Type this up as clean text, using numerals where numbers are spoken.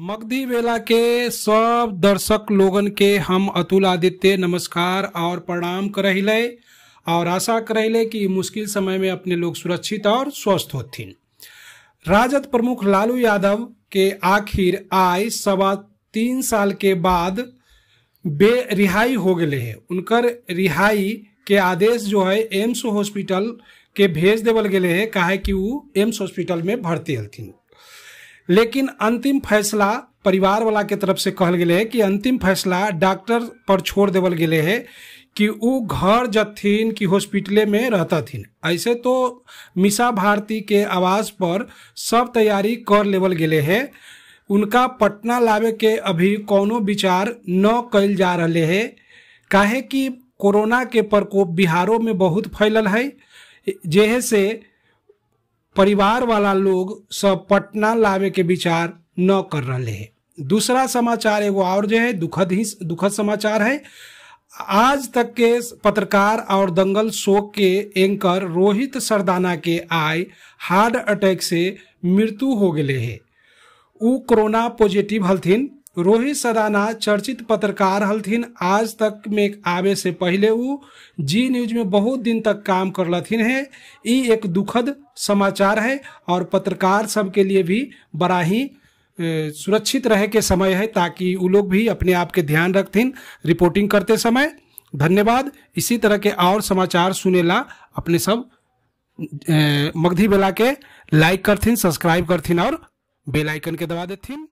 मगधी बेला के सब दर्शक लोगन के हम अतुल आदित्य नमस्कार और प्रणाम करहिले और आशा करहिले कि मुश्किल समय में अपने लोग सुरक्षित और स्वस्थ होथिन। राजद प्रमुख लालू यादव के आखिर आय 3.25 साल के बाद बे रिहाई हो गए है। उनकर रिहाई के आदेश जो है एम्स हॉस्पिटल के भेज देवल गए है, काहे कि वो एम्स हॉस्पिटल में भर्ती हलथिन। लेकिन अंतिम फैसला परिवार वाला के तरफ से कहल गए है कि अंतिम फैसला डॉक्टर पर छोड़ देवल गए है कि वो घर जथिन कि हॉस्पिटले में रहतथिन। ऐसे तो मिसा भारती के आवास पर सब तैयारी कर लेवल गए है। उनका पटना लावे के अभी कोनो विचार न कल जा रहे है, काहे कि कोरोना के प्रकोप बिहारों में बहुत फैलल है, जेहे से परिवार वाला लोग सब पटना लावे के विचार न कर रहे हैं। दूसरा समाचार एगो और जो है दुखद समाचार है। आज तक के पत्रकार और दंगल शो के एंकर रोहित सरदाना के आय हार्ट अटैक से मृत्यु हो गए है। उ कोरोना पॉजिटिव हलथिन। रोहित सरदाना चर्चित पत्रकार हलथिन। आज तक में आवे से पहले उ जी न्यूज में बहुत दिन तक काम करलथिन है। ई एक दुखद समाचार है और पत्रकार सब के लिए भी बड़ा ही सुरक्षित रहे के समय है, ताकि उ लोग भी अपने आप के ध्यान रखथिन रिपोर्टिंग करते समय। धन्यवाद। इसी तरह के और समाचार सुनेला अपने सब मगधी बेला के लाइक करथिन, सब्सक्राइब करथिन और बेल आइकन के दबा देथिन।